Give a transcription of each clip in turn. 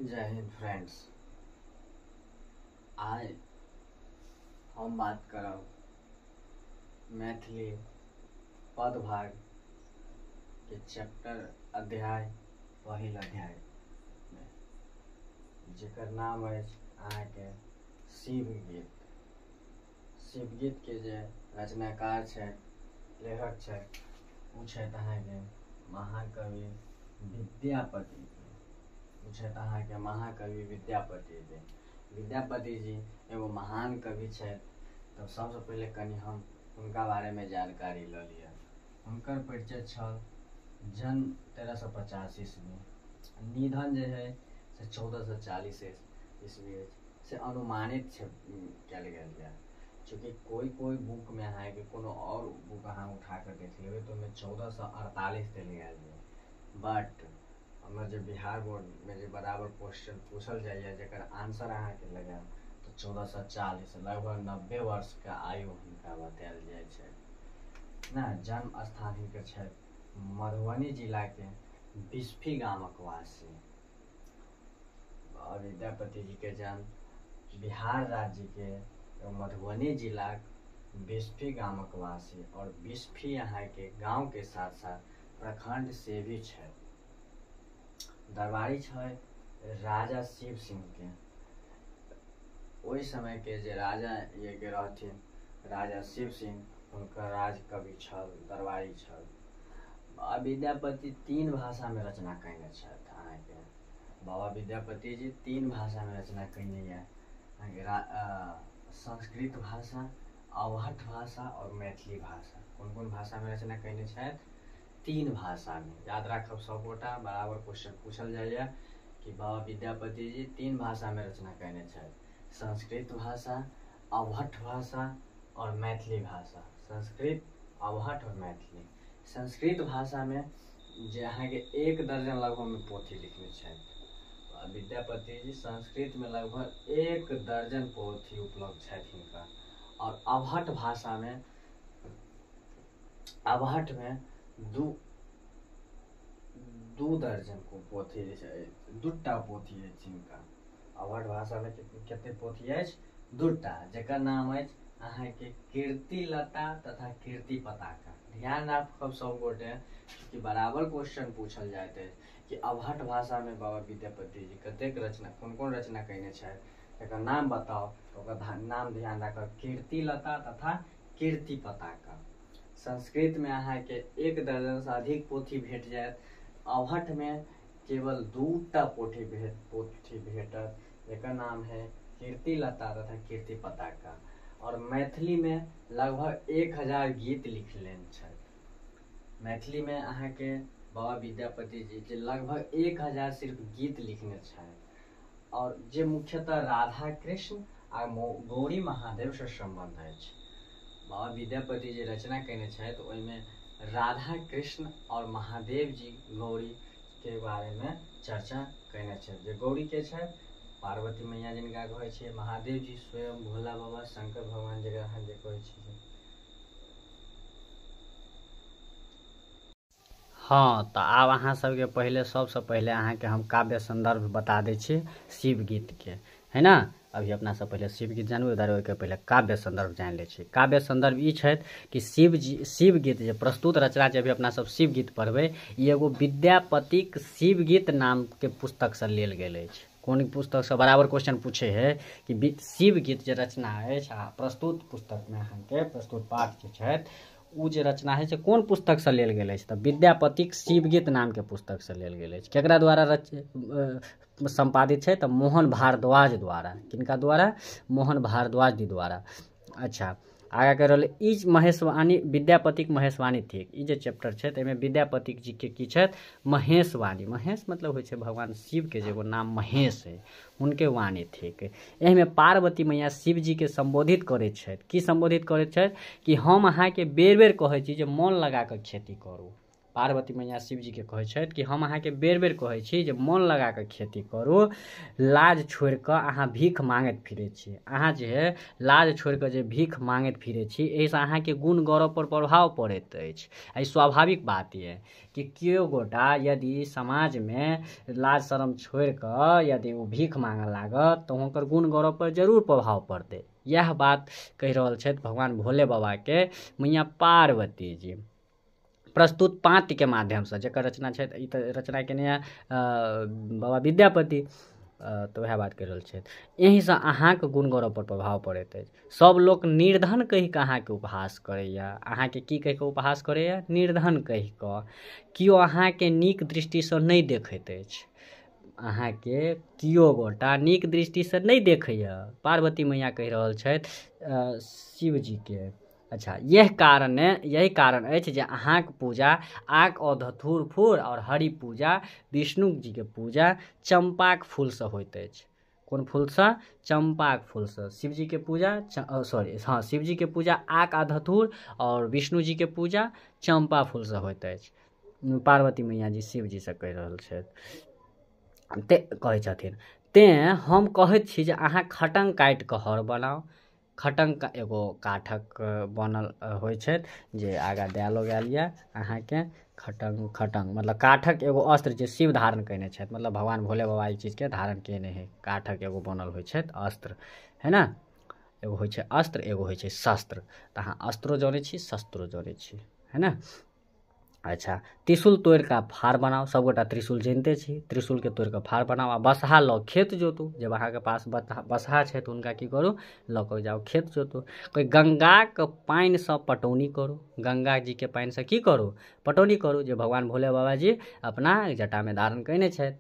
जय हिंद फ्रेंड्स। आइ हम बात करब मैथिली पद भाग के चैप्टर अध्याय पहिल अध्याय में, जेकर नाम अछि अहाँके शिवगीत। शिवगीत के जे रचनाकार छथि, लेखक छथि, ओ छथि अहाँके महाकवि विद्यापति। ओ छथि अहाँके महाकवि विद्यापति जी। विद्यापति जी एगो महान कवि छथि। तऽ सबसँ पहिले कनि हम हुनका बारेमे जानकारी लऽ लिअ। हुनकर परिचय छल जन्म 1350 ईस्वी, निधन जे है से 1440 ईस्वी अछि, से अनुमानित छै कयल गेल यऽ। चूँकि कोइ कोइ बुकमे अहाँके कोनो आओर बुक अहाँ उठा कऽ देख लेबै तऽ ओहिमे 1448 देल गेल यऽ। बट हमर जे बिहार बोर्डमे जे बराबर क्वेश्चन पूछल जाइए, जकर आंसर अहाँके लगायब तऽ 1440, लगभग 90 वर्षके आयु हुनका बतायल जाइ छै ने। जन्म स्थान हिनकर छथि मधुबनी जिलाके बिस्फी गामक वासी। और विद्यापति जी के जन्म बिहार राज्यके मधुबनी जिलाक बिस्फी गामक वासी, और बिस्फी अहाँके गाँवके साथ साथ प्रखंड से भी छै। दरबारी छै राजा शिव सिंह के। ओहि समय के जे राजा ये के रहथिन राजा शिव सिंह, हुनकर राजकवि छल, दरबारी छल। आ विद्यापति तीन भाषामे रचना कयने छथि। अहाँके बाबा विद्यापति जी तीन भाषामे रचना कयने यऽ अहाँके संस्कृत भाषा, अवहट्ठ भाषा और मैथिली भाषा। कोन कोन भाषामे रचना कयने छथि? तीन भाषामे। याद राखब सबगोटा, बराबर क्वेश्चन पूछल जाइए कि बाबा विद्यापति जी तीन भाषामे रचना कयने छथि: संस्कृत भाषा, अवहट्ठ भाषा और मैथिली भाषा। संस्कृत, अवहट्ठ और मैथिली। संस्कृत भाषामे जे अहाँके 1 दर्जन लगभगमे पोथी लिखने छथि विद्यापति जी। संस्कृतमे लगभग 1 दर्जन पोथी उपलब्ध छथि हिनका। और अवहट्ठ भाषामे, अवहट्ठमे दू दर्जन को पोथी जे छै, दूटा पोथी अछि हिनका। अवहट्ठ भाषामे कते पोथी अछि? दूटा, जकर नाम अछि अहाँके कीर्तिलता तथा कीर्ति पताका। ध्यान राखब सब गोटे कि बराबर क्वेश्चन पूछल जाइत अछि कि अवहट्ठ भाषामे बाबा विद्यापति जी कतेक रचना, कोन कोन रचना कयने छथि, एकर नाम बताउ। तऽ ओकर नाम ध्यान राखब, कीर्तिलता तथा कीर्ति पताका। संस्कृतमे अहाँके 1 दर्जनसँ अधिक पोथी भेट जायत। अवहट्ठमे केवल 2टा पोथी भेटत, जकर नाम है कीर्तिलता तथा कीर्ति पताका। और मैथिलीमे लगभग 1000 गीत लिखलेन छथि। मैथिलीमे अहाँके बाबा विद्यापति जी जे लगभग 1000 सिर्फ गीत लिखने छथि, और जे मुख्यतः राधा कृष्ण आ गौरी महादेवसँ सम्बन्ध अछि। बाबा विद्यापति जे रचना कयने छथि ओहिमे राधा कृष्ण और महादेव जी गौरी के बारेमे चर्चा कयने छथि। जे गौरी के छथि पार्वती मैया जिनका कहै छियै, महादेव जी स्वयं भोला बाबा शंकर भगवान जकरा अहाँ जे कहै छियै। हाँ, तऽ आब अहाँ सबके पहिले सबसँ पहिले अहाँके हम काव्य संदर्भ बता दै छी शिवगीत के, है ना। अभी अपना सब पहिले शिवगीत जानबै, उधर ओहिके पहिले काव्य संदर्भ जानि लै छी। काव्य संदर्भ ई छथि कि शिवजी शिवगीत जे प्रस्तुत रचना जे अभी अपना सब शिवगीत पढ़बै, ई एगो विद्यापतिक शिवगीत नामके पुस्तकसँ लेल गेल अछि। कोन पुस्तकसँ? बराबर क्वेश्चन पूछे है कि शिवगीत जे रचना अछि आ प्रस्तुत पुस्तकमे अहाँके प्रस्तुत पाठ जे छथि ओ जे रचना है से कोन पुस्तकसँ लेल गेल अछि? तऽ विद्यापतिक शिवगीत नामके पुस्तकसँ लेल गेल अछि। केकरा द्वारा सम्पादित छै? तऽ मोहन भारद्वाज द्वारा। किनका द्वारा? मोहन भारद्वाज जी द्वारा। अच्छा, आगाँ कहि रहल ई महेशवाणी विद्यापतिक महेशवाणी थिक। ई जे चैप्टर छै ताहिमे विद्यापतिक जी के की छथि? महेशवाणी। महेश मतलब होइ छै भगवान शिवके जे एगो नाम महेश है, हुनके वाणी थिक। एहिमे पार्वती मैया शिवजीके सम्बोधित करैत छथि। की सम्बोधित करैत छथि? कि हम अहाँके बेर बेर कहै छी जे मोन लगा कऽ खेती करू। पार्वती मैया शिवजीके कहै छथि कि हम अहाँके बेर बेर कहै छी जे मोन लगा कऽ खेती करू, लाज छोड़ि कऽ अहाँ भीख मांगैत फिरै छी। अहाँ जे है लाज छोड़ि कऽ जे भीख मांगैत फिरै छी, एहिसँ अहाँके गुण गौरव पर प्रभाव पड़ैत अछि। एहि स्वाभाविक बात यऽ कि केओ गोटा यदि समाजमे लाज शरम छोड़ि कऽ यदि ओ भीख मांगऽ लागत तऽ हुनकर गुण गौरव पर जरूर प्रभाव पड़तै। इएह बात कहि रहल छथि भगवान भोले बाबाके मैया पार्वती जी प्रस्तुत पाँतिके माध्यमसँ, जकर रचना छथि, ई तऽ रचना केने है बाबा विद्यापति, तऽ वएह बात कहि रहल छथि। एहिसँ अहाँके गुण गौरव पर प्रभाव पड़ैत अछि। सब लोक निर्धन कहि कऽ अहाँके उपहास करैया। अहाँके की कहि कऽ उपहास करैया? निर्धन कहि कऽ। केओ अहाँके नीक दृष्टिसँ नहि देखैत अछि। अहाँके केओ गोटा नीक दृष्टिसँ नहि देखैया, पार्वती मैया कहि रहल छथि शिवजीके। अच्छा, यह कारण यही कारण अछि जे अहाँके पूजा आक और धथुर फूल और हरि पूजा, विष्णु जीके पूजा चम्पाक फूलसँ होइत अछि। कोन फूलसँ? चम्पाक फूलसँ। शिवजीके पूजा, सॉरी, हँ, शिवजीके पूजा आक आ धथुर और विष्णु जीके पूजा चम्पा फूलसँ होइत अछि। पार्वती मैया जी शिवजीसँ कहि रहल छथि, ते कहै छथिन, तेँ हम कहैत छी जे अहाँ खटङ्ग काटि कऽ हर बनाउ। खटङ्ग एगो काठक बनल होइ छै जे आगाँ देलो गेल यऽ अहाँके। खटङ्ग, खटङ्ग मतलब काठक एगो अस्त्र जे शिव धारण कयने छथि, मतलब भगवान भोले बाबा ई चीजके धारण कयने हइ। काठक एगो बनल होइ छै अस्त्र, है ने? एगो होइ छै अस्त्र, एगो होइ छै शस्त्र। तऽ अहाँ अस्त्रो जनै छी, शस्त्रो जनै छी, है ने? अच्छा, त्रिशूल तोड़ि कऽ फाड़ बनाउ। सभगोटा त्रिशूल जनिते छी। त्रिशूलके तोड़ि कऽ फाड़ बनाउ आ बसहा लऽ खेत जोतू। जब अहाँके पास बसहा छै तऽ हुनका की करू? लऽ कऽ जाउ, खेत जोतू। कोइ गङ्गाके पानिसँ पटौनी करू। गङ्गा जीके पानिसँ की करू? पटौनी करू, जे भगवान भोले बाबाजी अपना जटामे धारण कयने छथि।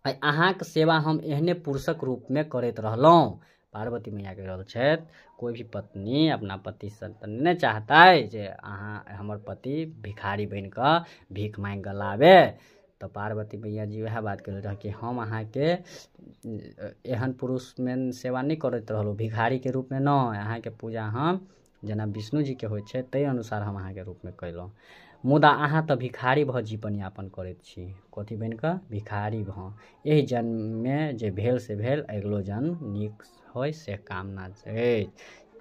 अहाँके सेवा हम एहने पुरुषक रूपमे करैत रहलहुँ। पार्वती मैया कहि रहल छथि, कोइ भी पत्नी अपना पतिसँ तऽ नहि चाहतै जे अहाँ हमर पति भिखारी बनि कऽ भीख माँगि कऽ लाबे। तऽ पार्वती मैया जी वएह बात कहले रहै कि हम अहाँके एहन पुरुषमे सेवा नहि करैत रहलहुँ, भिखारीके रूपमे नहि। अहाँके पूजा हम जेना विष्णु जीके होइ छै ताहि अनुसार हम अहाँके रूपमे कयलहुँ, मुदा अहाँ तऽ भिखारी भऽ जीवन यापन करैत छी। कथी बनि कऽ? भिखारी भऽ। एहि जन्ममे जे भेल से भेल, अगिलो जन्म नीक होइ से कामना अछि,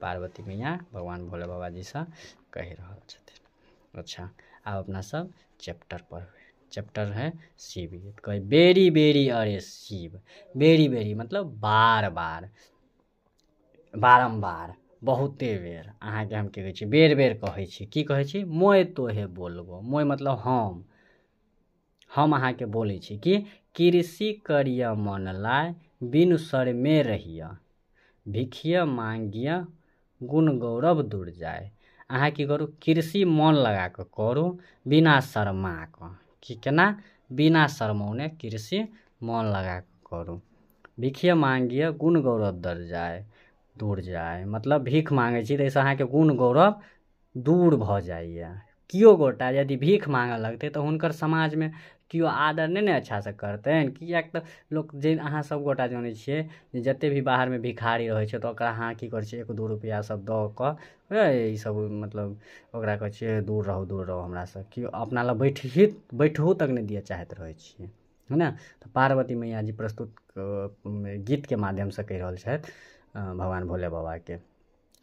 पार्वती मैया भगवान भोले बाबाजीसँ कहि रहल छथिन। अच्छा, आब अपना सब चैप्टर पढ़बै। चैप्टर है शिव गीत। कहै बेरी बेरी अरे शिव, बेरी बेरी मतलब बार बार, बारम्बार, बहुते बेर अहाँके हम की कहै छी, बेर बेर कहै छी। की कहै छी? मोय तोहे बोलबो। मोय मतलब हम अहाँके बोलै छी कि कृषि करिय मन लाय, बिनु शरमे रहिय, भिखिय मांगिय गुण गौरव दूर जाय। अहाँ की करू? कृषि मन लगा कऽ करू, बिना शर्मा कऽ। की केना? बिना शरमौने कृषि मन लगा कऽ करू। भिखिय मांगिय गुण गौरव दर जाय, दूर जाय, मतलब भीख मांगै छी ताहिसँ अहाँके गुण गौरव दूर भऽ जाइए। केओ गोटा यदि भीख मांगऽ लगतै तऽ हुनकर समाजमे केओ आदर नहि ने अच्छासँ करतनि, किएक तऽ लोक जे अहाँ सब गोटा जनै छियै जे जतेक भी बाहरमे भिखारी रहै छै तऽ ओकरा अहाँ की करै छियै? 1-2 रुपैआ सब दऽ कऽ ईसब मतलब ओकरा कहै छियै दूर रहू, दूर रहू हमरासँ। केओ अपना लग बैठही बैठहु तक नहि दिअ चाहैत रहै छियै, है ने? तऽ पार्वती मैया जी प्रस्तुत गीतके माध्यमसँ कहि रहल छथि भगवान भोले बाबाके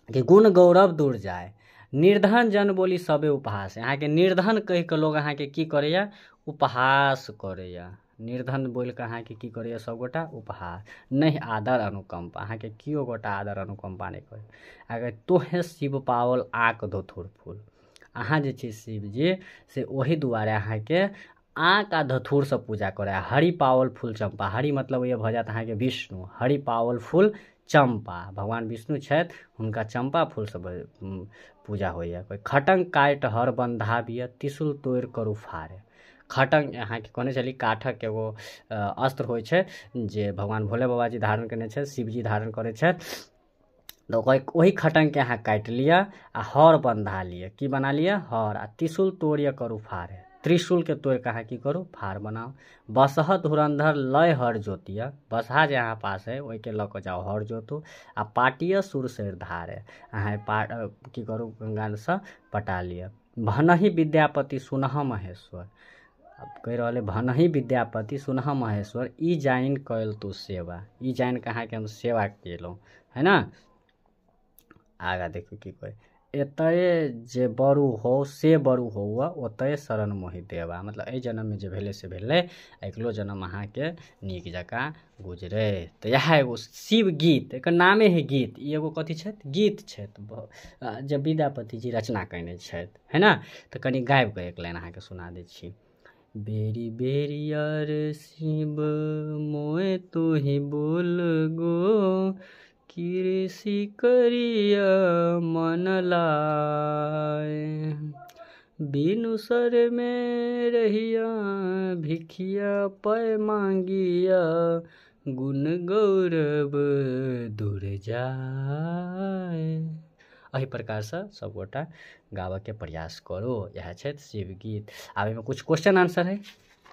कि गुण गौरव दूर जाय, निर्धन जन बोली सबे उपहास। अहाँके निर्धन कहि कऽ लोग अहाँके की करैया? उपहास करैया। निर्धन बोलि कऽ अहाँके की करैया सबगोटा? उपहास। नहि आदर अनुकम्पा, अहाँके केओ गोटा आदर अनुकम्पा नहि करैया। अगर तोहे शिव पाओल आक धोथुर फूल, अहाँ जे छी शिवजी से ओहि दुआरे अहाँके आक आ धथुरसँ पूजा करै। हरि पाओल फूल चम्पा, हरि मतलब ये भऽ जायत अहाँके विष्णु, हरि पाओल फूल चम्पा, भगवान विष्णु छथि हुनका चम्पा फूलसँ पूजा होइए। कोइ खटङ्ग काटि हर बन्धाबिय, त्रिशूल तोड़ि करू फाड़े। खटङ्ग अहाँके कहने छली काठक एगो अस्त्र होइ छै जे भगवान भोले बाबाजी धारण कयने छथि, शिवजी धारण करै छथि। तऽ ओहि खटङ्गके अहाँ काटि लिअ आ हर बन्धा लिअ। की बना लिअ? हर। आ त्रिशूल तोड़िए करू फाड़े। त्रिशूलके तोड़ि कऽ अहाँ की करू, फाड़ बनाउ। बसह धुरन्धर लय हर जोतिय, बसहा जे अहाँ पास है ओहिके लऽ कऽ जाउ हर जोतू। आ पाटिय सुरसरि धारे, अहाँ की करू, गंगासँ पटा लिअ। भनहि विद्यापति सुनह महेश्वर, अब कहि रहल है भनहि विद्यापति सुनह महेश्वर, ई जानि कयल तू सेवा, ई जानि कऽ अहाँके हम सेवा केलहुँ, है ना। आगाँ देखू की कहै, एतय जे बरू हो से बरू हो ओतय शरण मोहि देवा, मतलब एहि जन्ममे जे भेलै से भेलै, अगिलो जन्म अहाँके नीक जकाँ गुजरे। तऽ इएह एगो शिव गीत, एकर नामे है गीत, ई एगो कथी छथि, गीत छथि जे विद्यापति जी रचना कयने छथि, है ना। तऽ कनि गाबि कऽ एक लाइन अहाँके सुना दै छी। बेरी बेरी अर शिव मोए तुही बोल गो, कृषि करिय मन लाय, बिनु सर में रहिया भिखिया पय मांगिया, गुण गौरव दूर जाय। एहि प्रकारसँ सबगोटा गाबऽके प्रयास करू। इएह छथि शिव गीत। आब एहिमे किछु क्वेश्चन आंसर है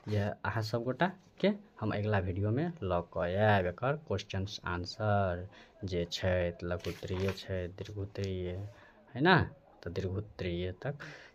जे अहाँ सबगोटाके हम अगिला वीडियोमे लऽ कऽ आयब। एकर क्वेश्चन आंसर जे छै, लघुत्तरीय छै, दीर्घोत्तरीय है ना, तऽ दीर्घोत्तरीय तक